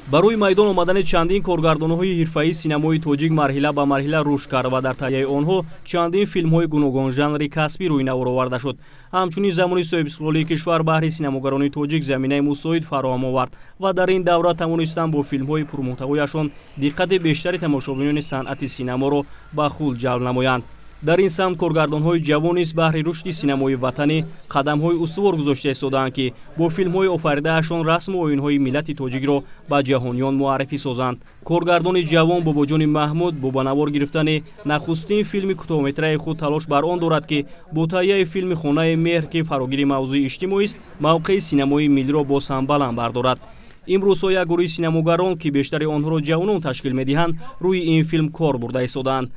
Ба рӯи майдон омадани чандин коргардонҳои ҳирфаии синамои тоҷик марҳила ба марҳила рушд кард ва дар таҳияи онҳо чандин филмҳои гуногунжанри касбӣ рӯи навор оварда шуд. Ҳамчунин замони соҳибистиқлолии кишвар баҳри синамогарони тоҷик заминаи мусоид фароҳам овард ва дар ин давра тавонистанд бо филмҳои пурмуҳтавояшон диққати бештари тамошобинони санъати синаморо ба худ ҷалб намоянд. Дар ин самт коргардонҳои ҷавон низ баҳри рушди синамои ватанӣ қадамҳои устувор гузошта истодаанд, ки бо филмҳои офаридаашон расму оинҳои миллати тоҷикро ба ҷаҳониён муаррифӣ созанд. Коргардони ҷавон Бобоҷони Маҳмуд бо ба навор гирифтани нахустин филми кӯтоҳметраи худ талош бар он дорад, ки бо таҳияи филми «Хонаи меҳр», ки фарогири мавзӯи иҷтимоист, мавқеи синамои миллиро боз ҳам баланд бардорад. Имрӯзҳо як гурӯҳи синамогарон, ки бештари онҳоро ҷавонон ташкил медиҳанд, рӯи ин филм кор бурда истодаанд.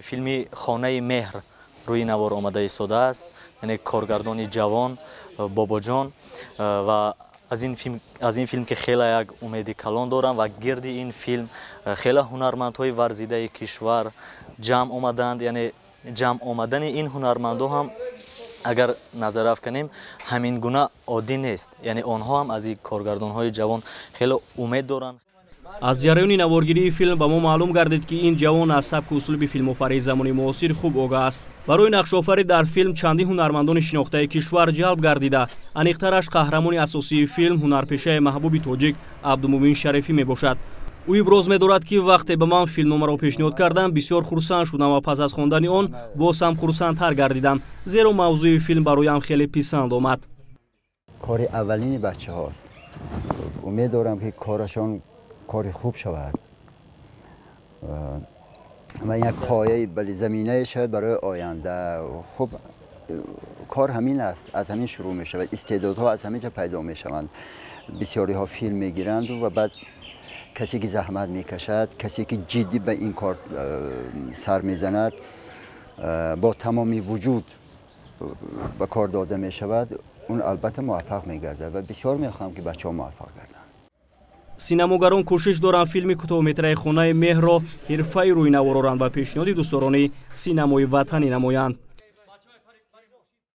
Филми «Хонаи меҳр» рӯи навор омада истодааст, яъне коргардони ҷавон Бобоҷон, ва аз ин филм ки хеле як умеди калон дорам ва гирди ин филм хеле ҳунармандҳои варзидаи кишвар ҷамъ омаданд. Яъне ҷамъ омадани ин ҳунармандҳо ҳам, агар назар афканем, ҳамин гуна оддӣ нест. Яъне онҳо ҳам аз ин коргардонҳои ҷавон хеле умед доранд. Аз ҷараёни наворгирии филм ба мо маълум гардид, ки ин ҷавон аз сабку услуби филмофарии замони муосир хуб огаҳ аст. Барои нақшофарӣ дар филм чандин ҳунармандони шинохтаи кишвар ҷалб гардида, аниқтараш қаҳрамони асосии филм ҳунарпешаи маҳбуби тоҷик Абдумӯмин Шарифӣ мебошад. Ӯ иброз медорад, ки вақте ба ман филмномаро пешниҳод кардам, бисёр хурсанд шудам ва пас аз хондани он боз ҳам хурсандтар гардидам, зеро мавзӯи филм бароям хеле писанд омад. Кори аввалини бачаҳост. Умед дорам, ки корашон кори хуб шавад ва як пояи, бале, заминае шавад барои оянда. Хуб, кор ҳамин аст, аз ҳамин шурӯъ мешавад, истеъдодҳо аз ҳамин ҷо пайдо мешаванд. Бисёриҳо филм мегиранд ва баъд касе ки заҳмат мекашад, касе ки ҷиддӣ ба ин кор сар мезанад, бо тамоми вуҷуд ба кор дода мешавад, он албатта муваффақ мегардад ва бисёр мехоҳам, ки бачаҳо муваффақ гарданд. Синамогарон кӯшиш доранд филми кӯтоҳметраи «Хонаи меҳрро» ҳирфаи рӯи навор оранд ва пешниҳоди дӯстдорони синамои ватанӣ намоянд.